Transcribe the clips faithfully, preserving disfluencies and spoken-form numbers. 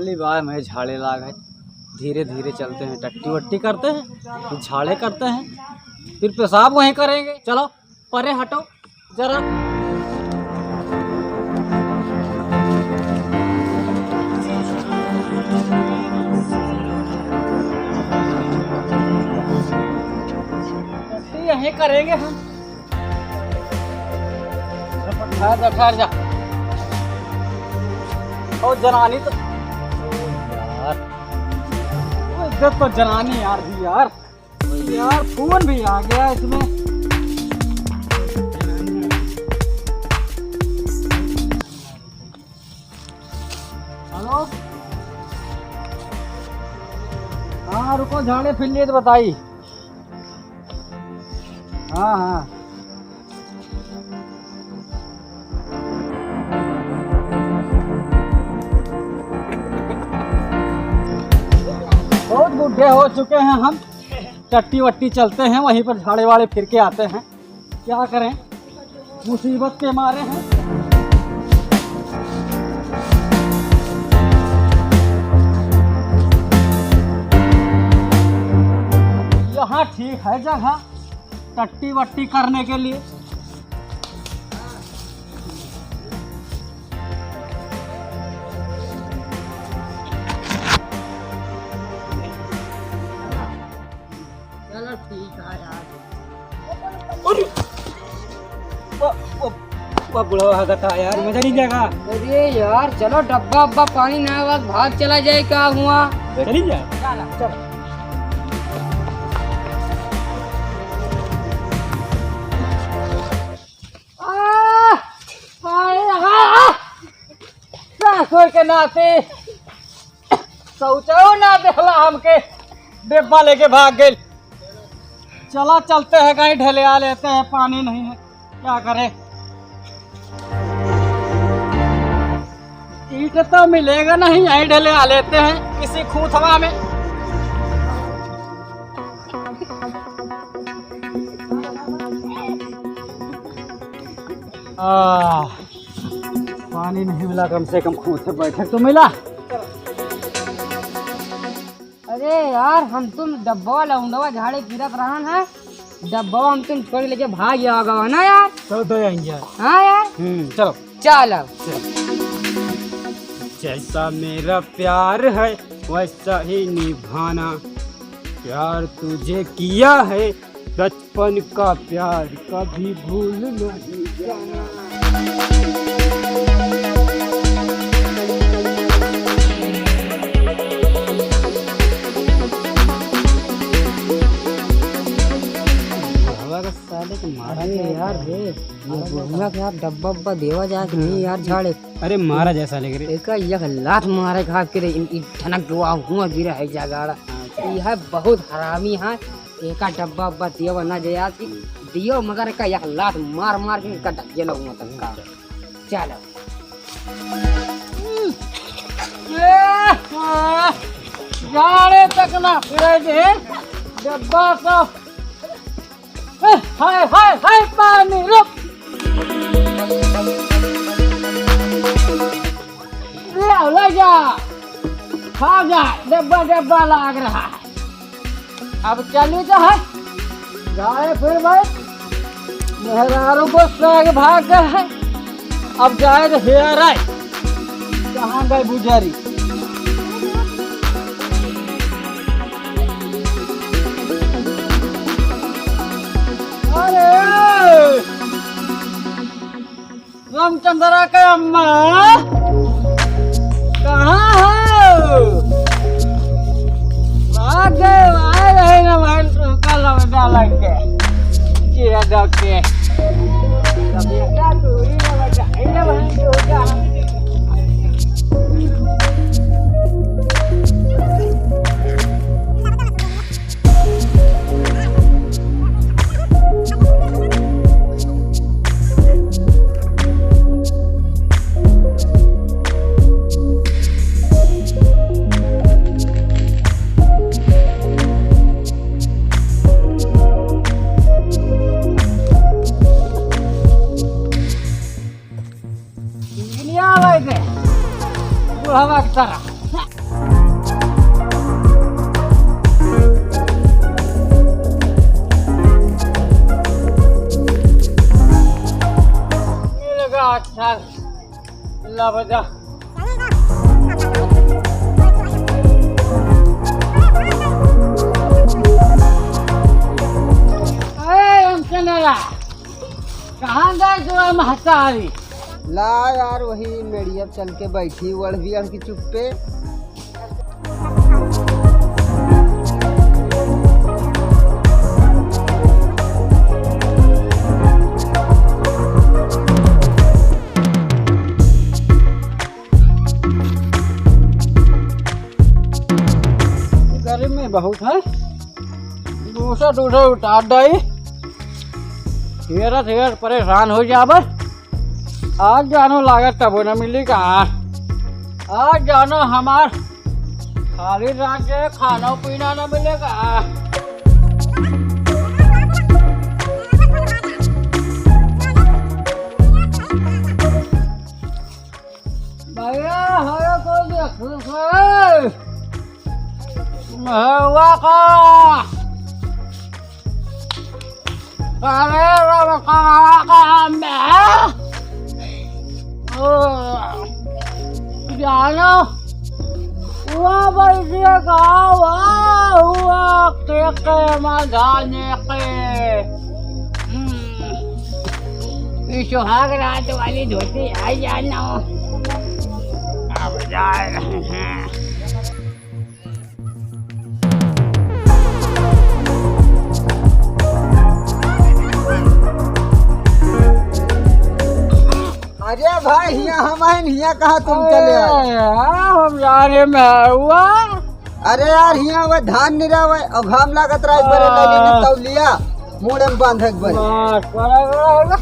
पहली बार मैं झाड़े लाग है, धीरे धीरे चलते हैं, टट्टी वट्टी करते हैं, फिर झाड़े करते हैं, फिर पेशाब वहीं करेंगे। चलो परे हटो जरा। यहीं करेंगे हम। ठहर जा, ठहर जा। और जनानी तो, यार, वो इज्जत तो जनानी यार भी यार। यार, फोन भी आ गया इसमें। हेलो। हाँ, रुको, झाड़े फिर लिए तो बताई। हाँ, हाँ। बहुत बूढ़े हो चुके हैं हम, टट्टी वट्टी चलते हैं, वहीं पर झाड़े वाड़े फिर के आते हैं। क्या करें, मुसीबत के मारे हैं। यहाँ ठीक है जगह टट्टी वट्टी करने के लिए। चलो ठीक है यार। अरे, वा, वा, वा बुढ़वा भागत है यार, मजा नहीं जाएगा। अरे यार, चलो डब्बा अब्बा पानी ना हुआ, भाग चला जाए, क्या हुआ? चली जाए। चलो, चलो। आ, पानी, आ, आ, सासुर के नाते शौचाओ ना देहला हमके, डिब्बा लेके भाग गइल। चला चलते हैं, कहीं ढले आ लेते हैं, पानी नहीं है, क्या करें? ईंट तो मिलेगा नहीं, यहीं ढले आ लेते हैं किसी खूथवा में। आ, पानी नहीं मिला, कम से कम खूंथे बैठक तो मिला। अरे यार, हम तुम डब्बा लौंडवा झाड़े गिरत रहन है, डब्बा हम तुम छोड़ लेके भाग गया होगा ना यार। तो दे आएंगे यार। हाँ यार। हम्म, चलो। चलो। जैसा मेरा प्यार है वैसा ही निभाना, प्यार तुझे किया है, बचपन का प्यार कभी भूल नहीं जाना। बुढ़वा के साले के मारा अरे नहीं। यार रे, ये बुढ़वा के यार डब्बा उब्बा देवा जाए कि नहीं यार झाड़े। अरे मारा जाए साले के रे। एका एक लात मारे खा के रे, इन, इन ठनक दुआ हुआ गिरा है जागाड़ा। हाँ, अच्छा। यह बहुत हरामी है। एका डब्बा उब्बा दियो ना जे आज की दियो, मगर एका एक लात मार मार के एका ढकेलो हुआ तक का। चलो। जाड़े तक ना फिरे दे डब्बा तो। हाय, हाय, हाय, पानी रुक। ले, ले जा। खा जा, डब्बा, डब्बा लाग रहा है। अब चली तो है, जाए फिर भाई, मेहरारू को साग भाग गए है, अब जाए तो हेर आए, कहाँ गए बुझारी? अरे! रामचंद्रा के अम्मा, कहाँ हो? भाग गए, आए रहे ना भाई, कल हम डालेंगे। ये दो के। तो बेटा, तू ही ना बचा, ये भाई, तू क्या? दुनिया आवे दे, बुढ़वा के तरह। ला बजा। अरे रामचंद्रा, कहाँ गए तू महतारी? ला यार, वही मेड़िया चल के बैठी, ओढ़ भी अड़की चुप्पे। गर्मी बहुत है, दूसरा दूसरा उतार दई। हेरत हेरत परेशान हो जाबे। आज जानो लागत तबो न मिली का। आज जानो हमार खाली रात के खाना पीना न मिलेगा। भैया, हमारे को देख लो। हुआ का? अरे, रमकावा का हमें। ओ, जानो, हुआ बैठिए का, हुआ, हुआ, के, के, मजाने के। हम्म, ये सुहाग रात वाली धोती आ जानो। अब जा रहे हैं। अरे भाई, हियाँ हम हैं, हियाँ कहाँ तुम चले आए? अरे यार, हम जा रहे में हुआ। अरे यार, हियाँ वह धान निरावे, अब घाम लागत रहा, एक बार लगे ने तौलिया, मूड़े में बांधे एक बार। बस, बराबर होगा।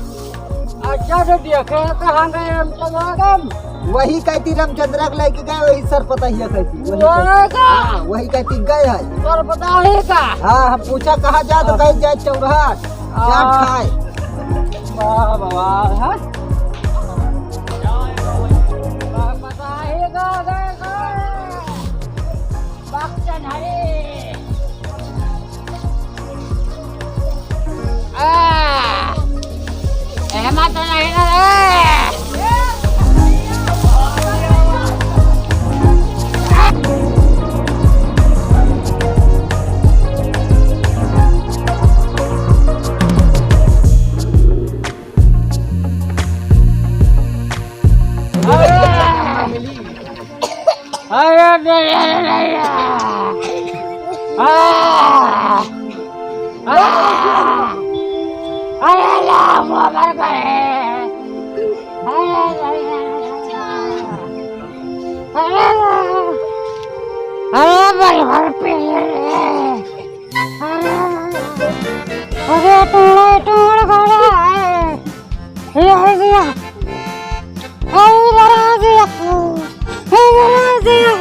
अच्छा से देखे, कहाँ गए हम तो मैडम? वही कहती रामचंद्रा के लेके गए, वही सरपतहिया कहती, वही कहती। हाँ, वही कहती गए है। सरपतही का? हाँ, हम पूछा कहाँ जा तो कहे जाए चौराहा, हाँ। जान खाए। वाह, वाह, वाह, हाँ। सरपतही का गए, गए। बक्सन हरे। आ, एहमा तो नहीं ना रे। अरे, अरे, अरे, अरे, आ, आ, अरे, राम, वो मर गए। अरे, अरे, अरे, अरे, अरे, अरे, अरे, अरे, अरे, टूड़े, टूड़ गड़ा है। ये है दिया। अरे, बड़ा दिया। ये बड़ा दिया।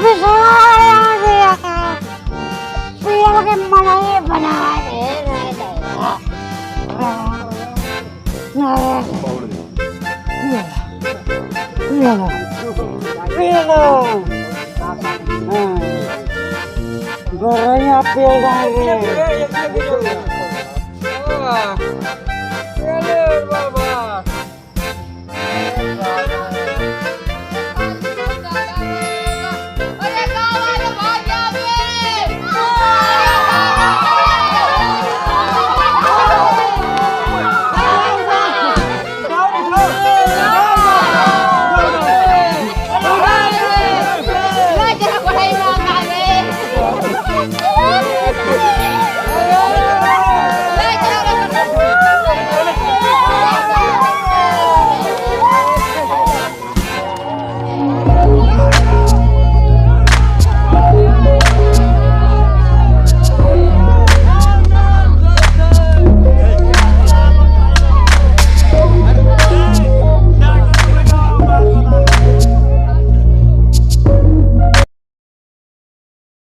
विशाल आ दिया। पियल के मनई बना दे। ये लो। ये लो। हाँ। गोरैया पियल जाएंगे।